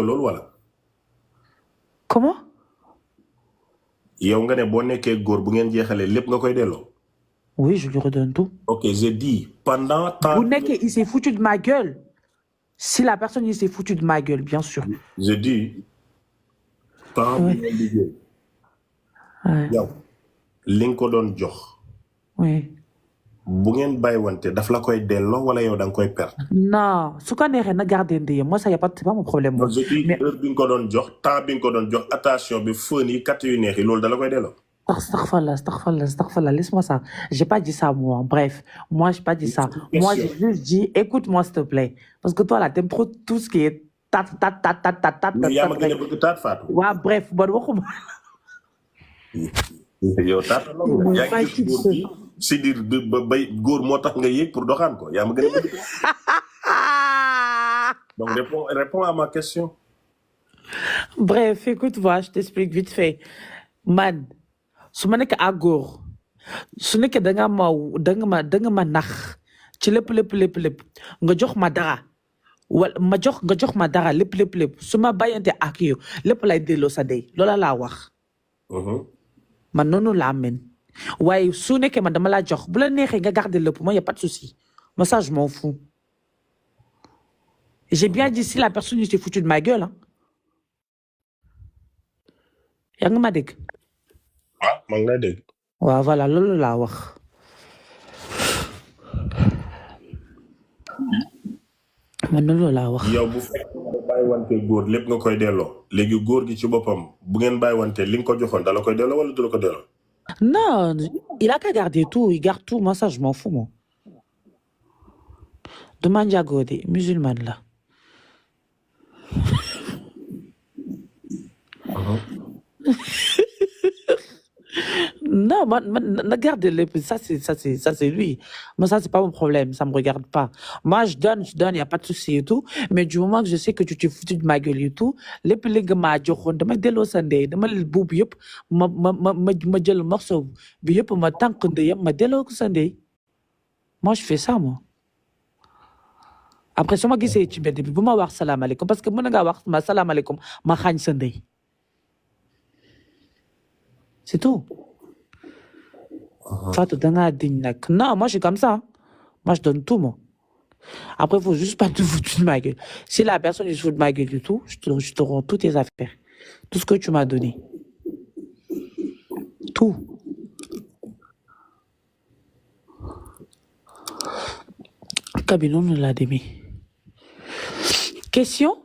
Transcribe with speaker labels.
Speaker 1: loolu wala.
Speaker 2: Comment?
Speaker 1: yow nga ne boo nekkee góor bu ngeen jeexalee lépp nga koy delloo.
Speaker 2: Oui, je lui redonne tout.
Speaker 1: Ok, j'ai dit pendant tant.
Speaker 2: Il s'est foutu de ma gueule. Si la personne il s'est foutu de ma gueule, bien sûr.
Speaker 1: Je dis tant bi ngeen liggéey. yow li nga ko doon jox.
Speaker 2: Oui.
Speaker 1: bu ngeen bàyyiwante daf la koy delloo wala yow da nga koy perdre.
Speaker 2: Non, su ko neexee na garder ndeyam moi ça y a pas c'est pas mon problème.
Speaker 1: Non, je dis heure bi nga ko doon jox temps bi nga ko doon jox attention bi fën yi kat yu neex yi loolu da la koy delloo.
Speaker 2: Astaghfirullah, laisse-moi ça. J'ai pas dit ça, moi. Bref, moi, j'ai pas dit ça. Moi, j'ai juste dit, écoute-moi, s'il te plaît. Parce que toi, là, t'aimes trop tout ce qui est tat.
Speaker 1: Mais yaa ma gën a bëgg taat Fatou.
Speaker 2: Ouais, bref, bon, waxuma.
Speaker 1: yow taat la yaa ngi gis góor gi si dir bay góor moo tax nga yéeg pour doxaan ko yaa ma gën a bëgg. Donc, réponds à ma question.
Speaker 2: Bref, écoute-moi, je t'explique vite fait. Man, su ma nekk à góor su nekkee da nga ma nax ci lépp nga jox ma dara wala nga jox ma dara lépp su ma bàyyante ak yow lépp lay delloo sa dey loola laa wax. man noonu laa mel waaye su nekkee man dama laa jox bu la neexee nga garder lépp moi y a pas de souci moi ça je m'en fous. J'ai bien dit si la personne s'est foutue de ma gueule hein. yaa ngi ma dégg.
Speaker 1: ah maa ngi lay dégg.
Speaker 2: waaw voilà loolu laa wax. man loolu laa wax.
Speaker 1: yow bu fekkee nga bàyyiwante góor lépp nga koy delloo léegi góor gi ci boppam bu ngeen bàyyiwante li nga ko joxoon da la koy delloo wala du la ko delloo.
Speaker 2: Non, il a qu'à garder tout, il garde tout, moi ça je m'en fous moi. Demande à Godé, musulmane là. Non, garde-le, ça c'est lui. Moi, ça, c'est pas mon problème, ça me regarde pas. Moi, je donne, il n'y a pas de souci et tout. Mais du moment que je sais que tu t'es foutu de ma gueule et tout, les pelés ma joxon, dama delo sandé, dama le boub yop, ma jël morceau, bi yop, ma tank ndé, ma delo sandé. Moi, je fais ça, moi. Après, si je gisee ci mbedd bi bu ma wax salam alaikum parce que mën nga wax ma salam alaikum ma xagn sa ndey. C'est tout. Fatou, non, moi je suis comme ça. Moi je donne tout, moi. Après, il faut juste pas te foutre de ma gueule. Si la personne se fout de ma gueule du tout, je te rends toutes tes affaires. Tout ce que tu m'as donné. Tout. Kabinon l'a démé. Question?